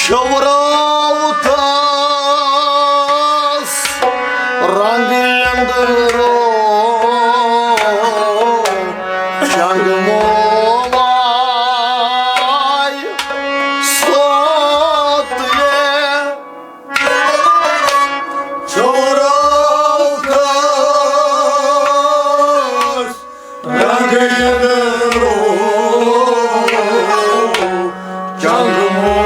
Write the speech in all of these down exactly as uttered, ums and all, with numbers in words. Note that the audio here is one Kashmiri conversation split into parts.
چھوٚوراو تس رنٛگ یندرو چنٛگمو وای سوت یے۔ چھوٚوراو تس رنٛگ یندرو چنٛگمو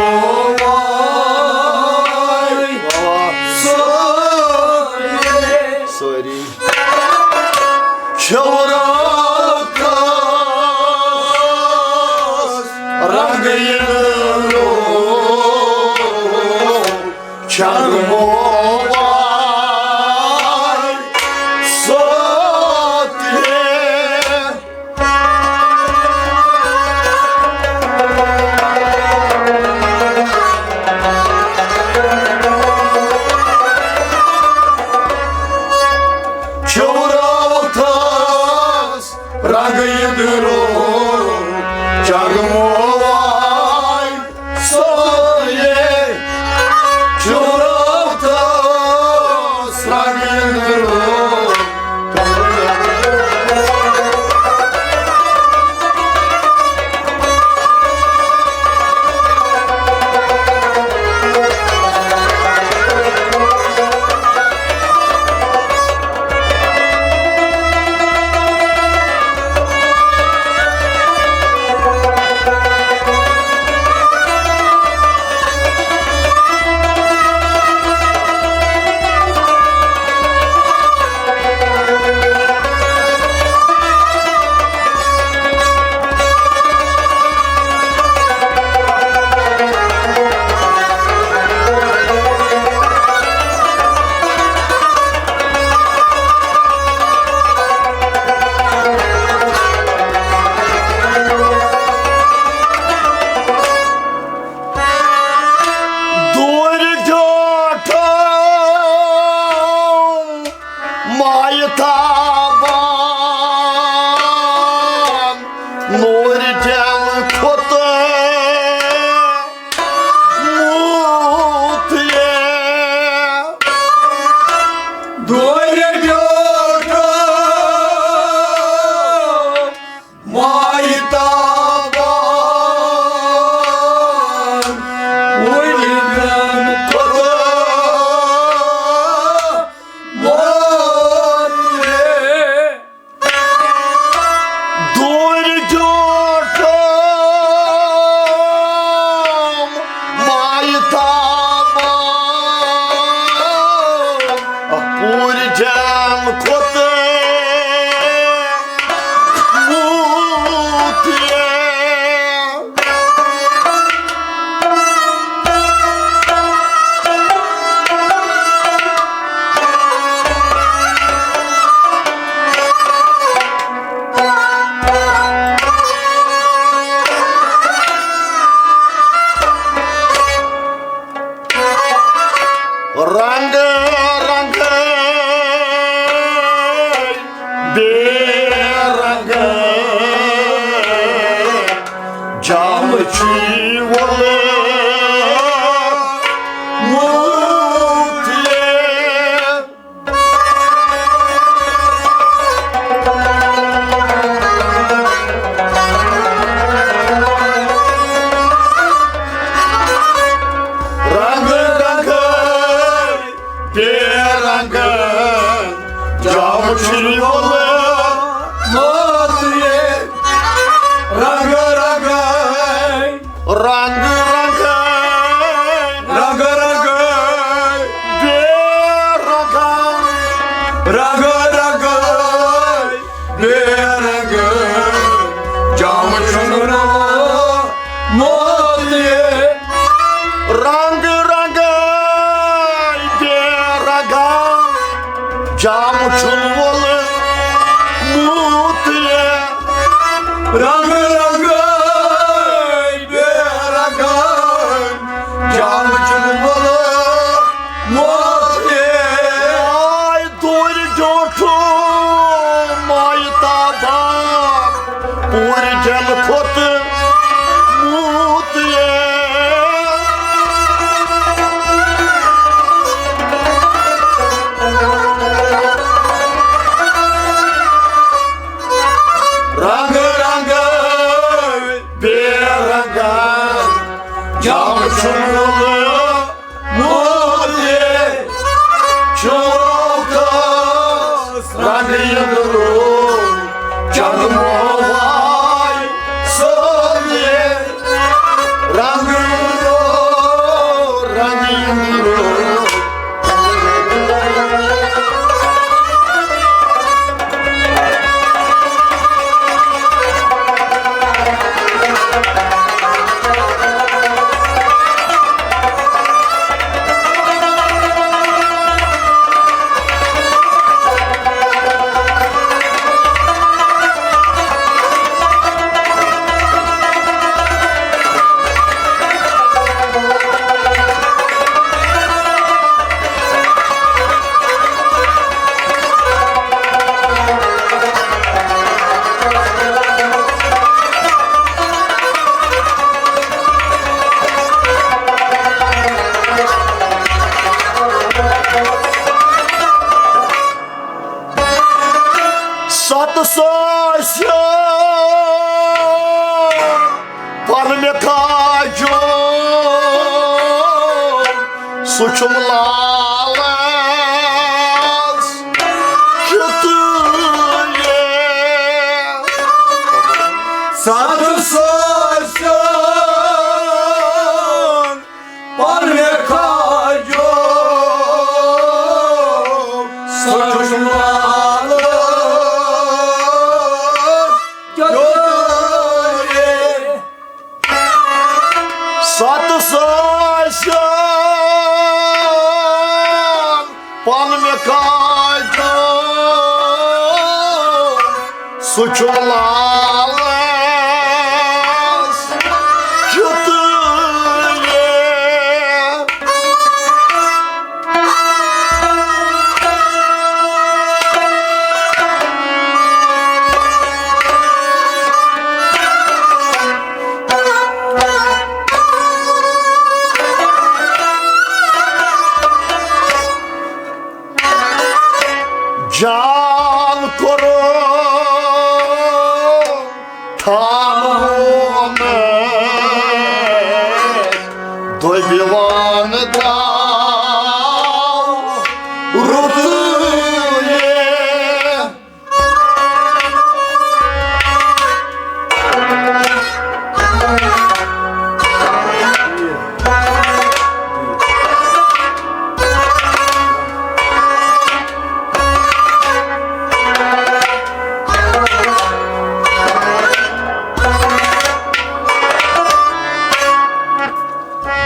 وای سوت یے۔ سٲری۔ چھوٚوراو تس رنٛگ یندرو چنٛگمو وای سوت یے۔ چھوٚوراو تس رنٛگ یندرو چنٛگمو وای سوت یے۔ چھوٚوراو تس رنٛگ یندرو۔ دوٗرِ ٹاٹھو مایہِ تابان نوٗرِ جل کھوٚت موت یے۔ دوٗرِ ٹاٹھو مایہِ تابان وُنہِ مےٚ خۄدا ووت مےٚ۔ دوٗرِ ٹاٹھو مایہِ تابان پوٗرٕ جان کھۄتہٕ موٗت یے۔ رنگ رنگ بے رنگ جام چھی وول موت یے۔ رنگ رنگ بے رنگ جام چھی وول موت یے۔ رنگ رنگ رنگ رنگ رنگ بے رنگ رنگ رنگ بے رنگ جام چھی وول موت یے۔ رنگ رنگ بے رنگ جام چھی وول موت یے۔ رنگ رنگ بے رنگ جام چھی وول موت یے۔ آے دوٗرِ ٹاٹھو مایہِ تابان پوٗرٕ جان کھۄتہٕ موٗت یے۔ جام چھُنہٕ مُدِ، چھُ رنٛگہٕ یِنٛدرو چنٛدمو واے سوزِ۔ رنٛگہٕ یِنٛدرو، رنٛگہٕ یِنٛدرو۔ ستھ ساس پن مےٚ کاجو، سُہ چھُم لالس کیُتھ یہِ۔ ستھ ساس پن مےٚ کاجو، سُہ چھُم لالس کیُتھ یہِ۔ ستھ ساس پن مےٚ کاجو، سُہ چھُم لالس کیُتھ یہِ۔ جان کوٚرُن تھانہٕ وونَس، دۄبہِ وانہٕ درٛاو رُت یہِ۔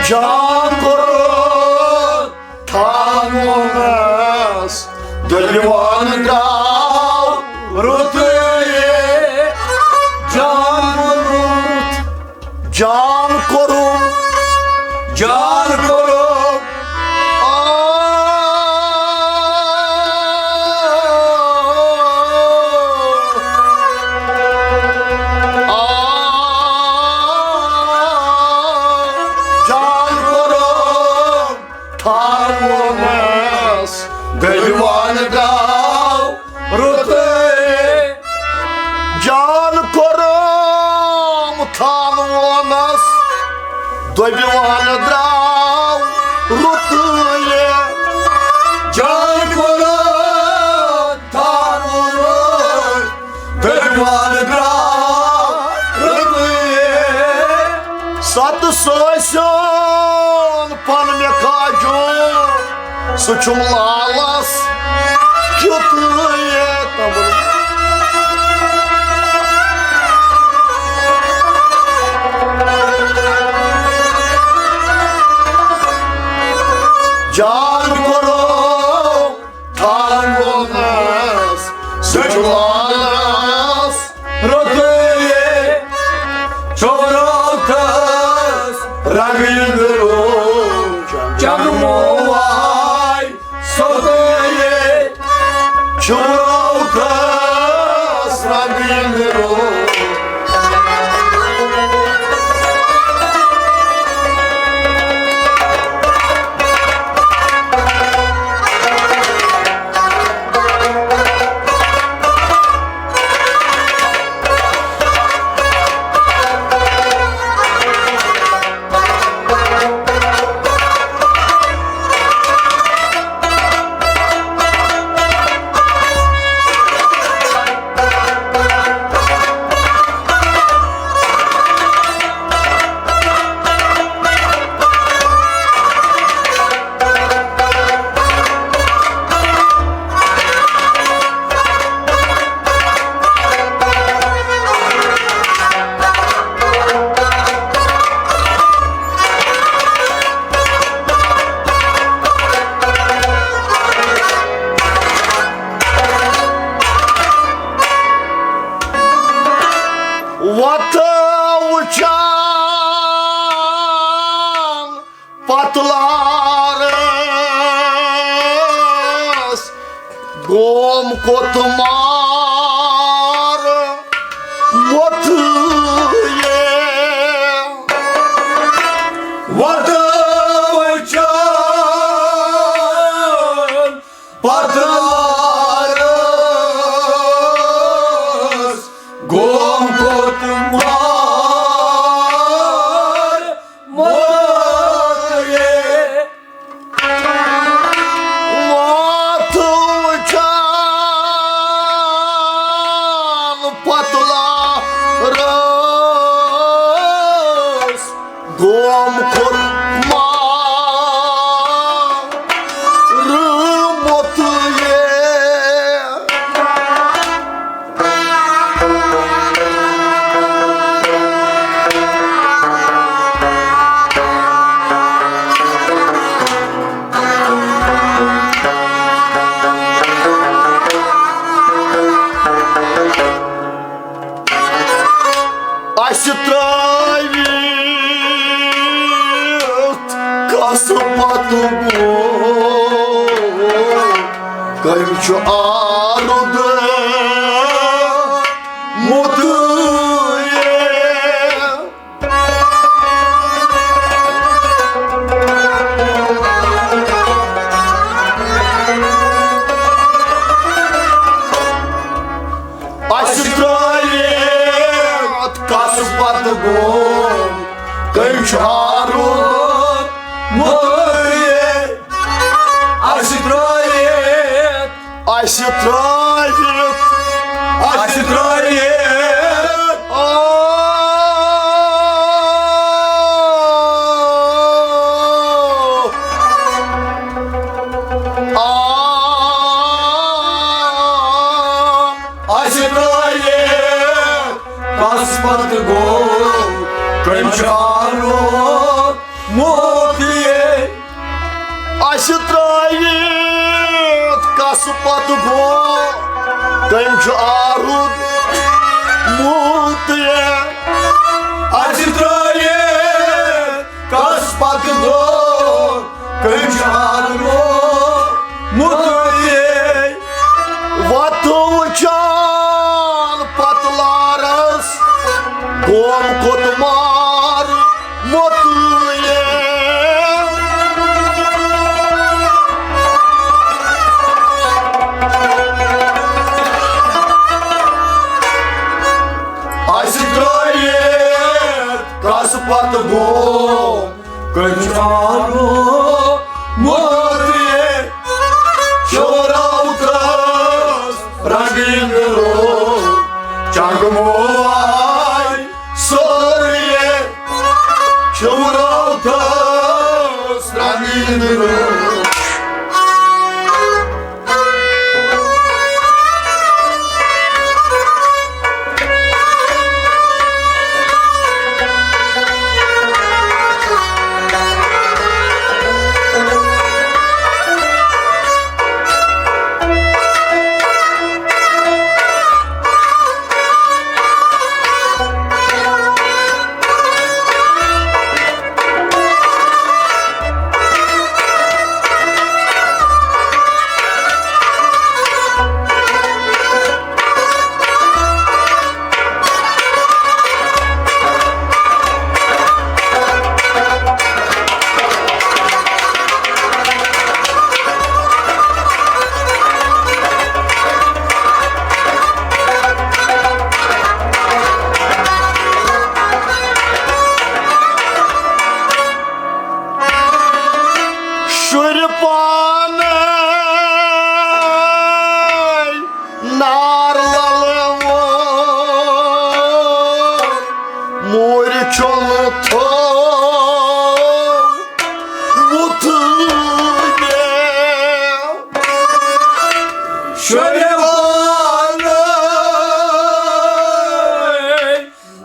جان کوٚرُن تھانہٕ وونَس، دۄبہِ وانہٕ درٛاو رُت یہِ۔ جان کوٚرُن، جان کوٚرُن، جان کوٚرُن۔ آ، آ، جان کوٚرُن۔ تھانہٕ وونَس، دۄبہِ وانہٕ درٛاو رُتُے۔ جان کوٚرُم تھانہٕ وونَس، دۄبہِ وانہٕ درٛاو رُتُے۔ جان کوٚرُم تھانہٕ وونَس، دۄبہِ وانہٕ درٛاو رُتُے۔ ستھ ساسیُن پن مےٚ کاجُن، سُہ چھُم لالس کیُتھُے تمُن۔ جان کوٚرُم تھانہٕ وونَس، سُہ چھُ لالس رُتُے۔ چھُ راتس رنٛگہٕ یِنٛدرو چنٛگمو واے سوٚتُے۔ چھُ راتس رنٛگہٕ یِنٛدرو۔ تلارس گوم کوٚت مار موٚتھ یے۔ وَتہٕ وٕچھان پتہٕ لارس گوم کوٚت مار موٚتھ یے۔ وَتہٕ وٕچھان پتہٕ لارس گوم کوٚت مار موٚتھ یے۔ اَسہِ ترٛٲوِتھ کَس پَتہٕ گوٚو، کٔمۍ چھُ آرُد موٚتھ یے۔ اَسہِ ترٛٲوِتھ کَس پَتہٕ گوٚو، کٔمۍ چھُ آرُد موٚتھ یے۔ اَسہِ ترٛٲوِتھ، اَسہِ ترٛٲوِتھ، اَسہِ ترٛٲوِتھ۔ آ، آ، اَسہِ ترٛٲوِتھ کَس پَتہٕ گوٚو، کٔمۍ چھُ آرُد موٚتھ یے۔ اَسہِ ترٛٲوِتھ کَس پَتہٕ گوٚو، کٔمۍ چھُ آرُد موٚتھ یے۔ اَسہِ ترٛٲوِتھ کَس پَتہٕ گوٚو، کٔمۍ چھُ آرُد موٚتھ یے۔ وَتہٕ وٕچھان پَتہٕ لارَس گوم کوٚت مار موٚتھ یے۔ اَسہِ ترٛٲوِتھ کَس پَتہٕ گوٚو، کٔمۍ چھُ آرُد موٚتھ یے۔ شورا اُترس رنگین رو، چنگ موای سوریے۔ شورا اُترس رنگین رو۔ شُرۍ پانَے نار لَلہٕ وول، مورِ چھُل تھوٚومُت مےٚ۔ شُرۍ پانَے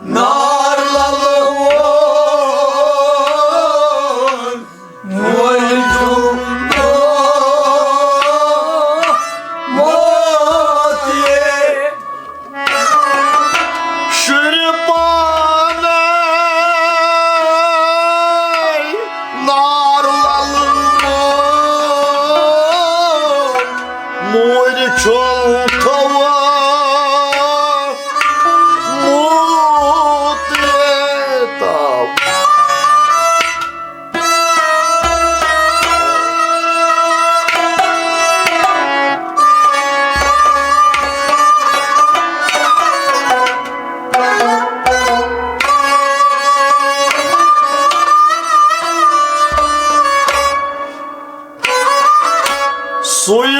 نار لَلہٕ وول، مورِ چھُل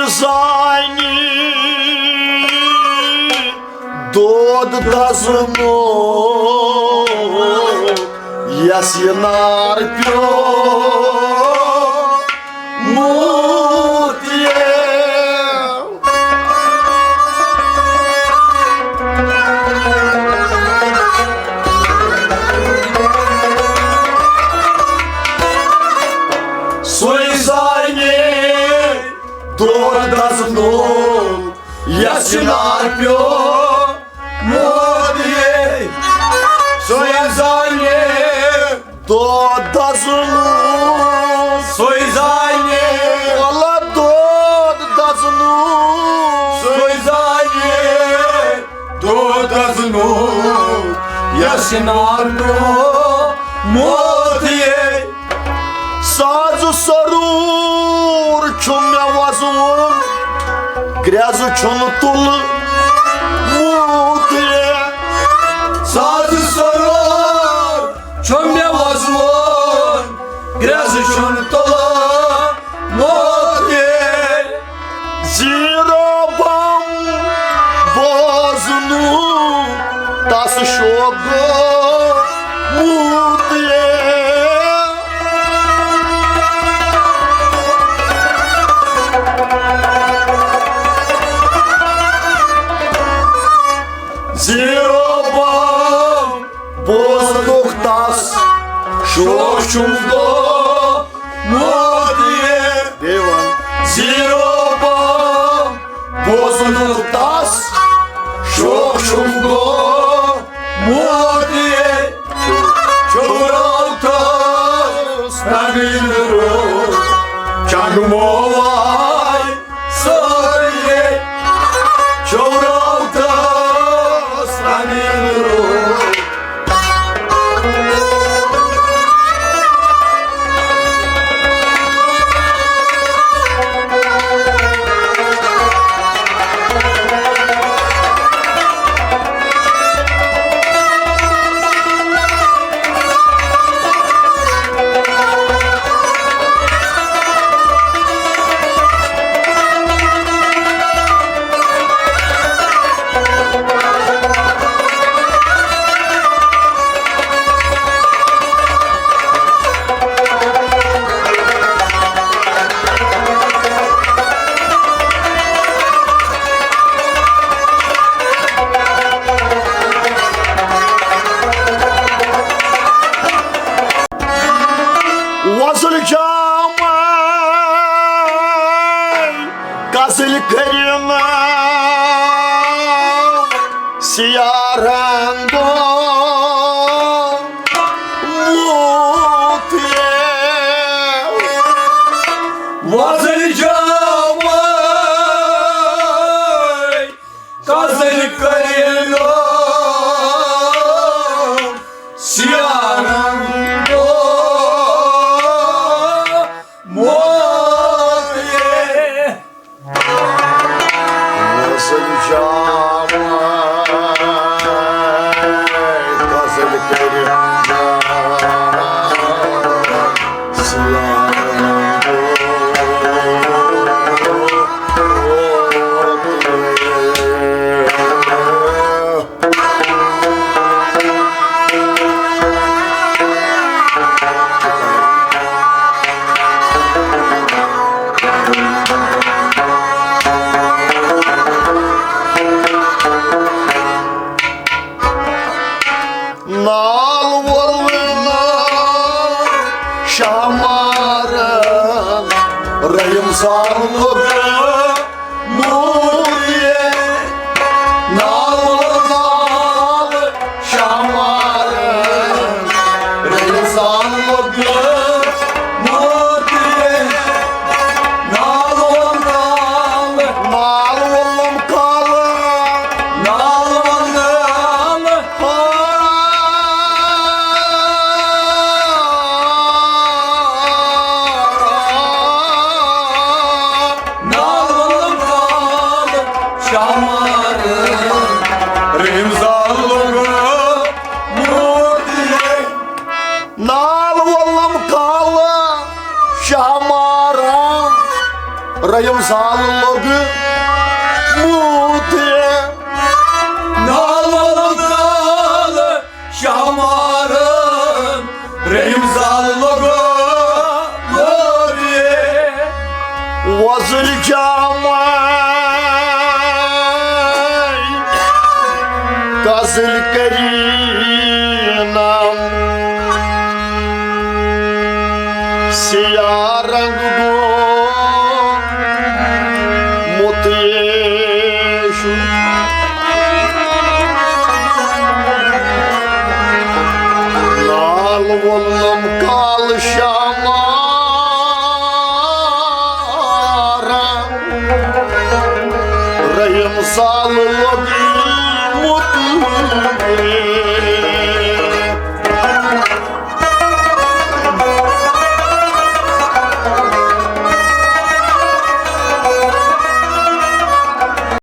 زانہِ دود دزنُک یس یہِ نار پیوٚمُت یے۔ سُے زانہِ دود دزنُک یس یہِ نار پیوٚمُت یے۔ سُے زانہِ دود دزنُک۔ سُے زانہِ۔ وَلہٕ دود دزنُک۔ سُے زانہِ۔ دود دزنُک۔ یس یہِ نار پیوٚمُت یے۔ ساز سرور چھُ مےٚ وزوُن، گرٛٮ۪زٕ چھُنہٕ تُلمُت یے۔ ساز سرور چھُ مےٚ وزوُن، گرٛٮ۪زٕ چھُنہٕ تُلمُت یے۔ زیٖرو بم بوزنُک تس شوق گوٚمُت یے۔ زیٖرو بم بوزنُک تس شوق چھُم گوٚمُت یے۔ بیٚیہِ وَن۔ زیٖرو بم بوزنُک تس شوق چھُم گوٚمُت یے۔ چورو تس نگین رو چنگمو وای سٲری۔ چورو تس نگین رو۔ وۄزٕلۍ جامہٕ کزٕلۍ کٔرِم سیاہ رنٛگو موت یے۔ وۄزٕلۍ جامہٕ کزٕلۍ کٔرِم سیاہ رنٛگو موت یے۔ وۄزٕلۍ جامہٕ کزٕلۍ کٔرِم سیاہ رنٛگو موت یے۔ نال وول نال شامارن رحیم سان لوگ مویے۔ نال وول نال شامارن رحیم سان لوگ مویے۔ نال وول نال، نال وولم کال، نال وول نال۔ یِم زال لوٚگ موٗدے۔ نال وَلُن کال شامارن، رحیم زال لوٚگ موٗدے۔ وۄزٕلۍ جامے کزٕلۍ کریٖنم، سیاہ رنگ گوٚمُت یے چھُ۔ لال وولم کال شامارا، رحیم زال لوٚگمُت۔